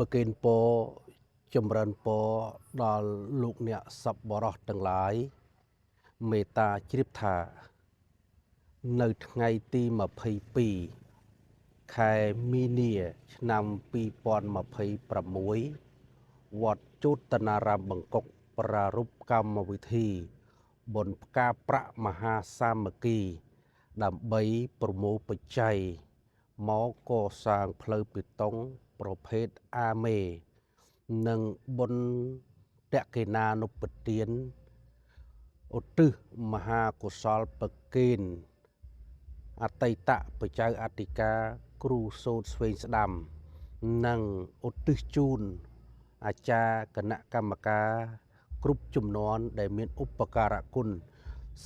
ប្រគេនពរចម្រើនពរដល់លោកអ្នកសប្បុរសទាំងឡាយមេត្តាជ្រាបថានៅថ្ងៃទី22ខែមីនាឆ្នាំ2026វត្តជោតនារាមបង្កុកប្រារព្ធកម្មវិធីបុណ្យផ្កាប្រាក់មហាសាមគ្គីដើម្បីប្រមូលបច្ច័យមកកសាងផ្លូវបេតុងប្រភេទអាមេនិងបុណ្យតក្កេណានុបទានឧទ្ទិសមហាកុសលប្រគេនអតីតបច្ចៅអធិការគ្រូសូត្រស្វែងស្ដាំនិងឧទ្ទិសជូនអាចារ្យគណៈកម្មការគ្រប់ចំនួនដែលមានឧបការៈគុណ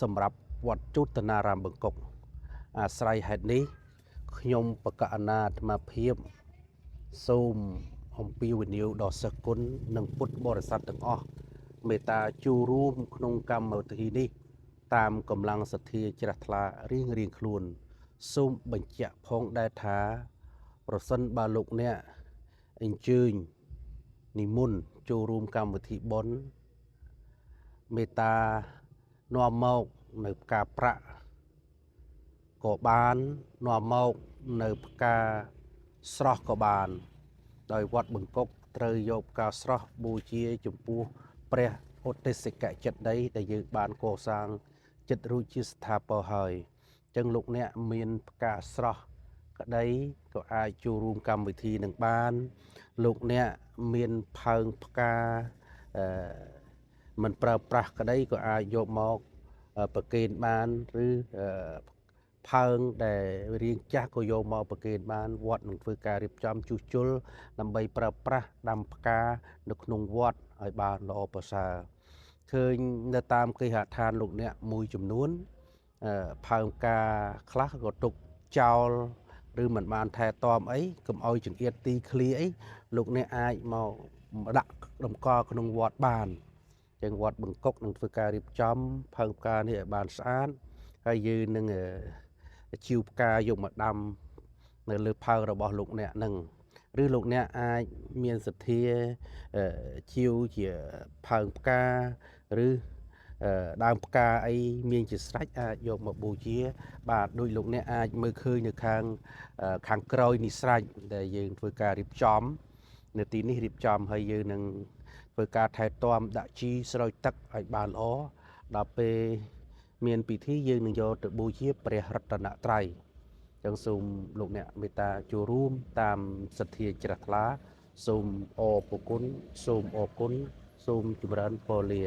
សម្រាប់វត្តជោតនារាមបង្កុកអាស្រ័យហេតុនេះខ្ញុំបកកណាអាត្មាភាពសូមអំពាវនាវដល់សិស្សគុណនិងពុទ្ធបរិស័ទទាំងអស់មេត្តាចូលរួមក្នុងកម្មវិធីនេះតាមកម្លាំងសទ្ធាជ្រះថ្លារៀងៗខ្លួនសូមបញ្ជាក់ផងដែរថាប្រសិនបើលោកអ្នកអញ្ជើញនិមន្តចូលរួមកម្មវិធីបុណ្យមេត្តានាំមកនៅផ្កាប្រាក់ក៏បាននាំមកនៅផ្កាស្រស់ក៏បានដោយវត្តបង្កុកត្រូវយកផ្កាស្រស់បូជាចំពោះព្រះឧទ្ទេសកចេតិយដែលយើងបានកសាងចិត្តរួចជាស្ថាពរហើយអញ្ចឹងលោកអ្នកមានផ្កាស្រស់ក្តីក៏អាចចូលរួមកម្មវិធីនឹងបានលោកអ្នកមានផើងផ្កាអឺមិនប្រើប្រាស់ក្តីក៏អាចយកមកប្រគេនបានឬផើងដែលរៀងចាស់ក៏យកមកប្រគេនបានវត្តនឹងធ្វើការរៀបចំជួសជុលដើម្បីប្រើប្រាស់ដាំផ្កានៅក្នុងវត្តឲ្យបានល្អប្រសើរឃើញនៅតាមគេហដ្ឋានលោកអ្នកមួយចំនួនផើងផ្កាខ្លះក៏ទុកចោលឬមិនបានថែទាំអីកុំឲ្យចង្អៀតទីឃ្លាអីលោកអ្នកអាចមកដាក់តម្កល់ក្នុងវត្តបានចឹងវត្តបង្កុកនឹងធ្វើការរៀបចំផើងផ្កានេះឲ្យបានស្អាតហើយយើងនឹងជីវផ្កាយកមកដាំនៅលើផើងរបស់លោកអ្នកនឹងឬលោកអ្នកអាចមានសទ្ធាជីវជាផើងផ្កាឬដើមផ្កាអីមានជាស្រេចអាចយកមកបូជាបាទដូចលោកអ្នកអាចមើលឃើញនៅខាងក្រោយនេះស្រេចដែលយើងធ្វើការរៀបចំនៅទីនេះរៀបចំហើយយើងនឹងធ្វើការថែទាំដាក់ជីស្រោចទឹកឲ្យបានល្អដល់ពេលមានពិធីយើងនឹងយកទៅបូជាព្រះរតនត្រ័យចឹងសូមលោកអ្នកមេត្តាចូលរួមតាមសទ្ធាជ្រះថ្លាសូមអរព្រគុណសូមអរគុណសូមចម្រើនពរលា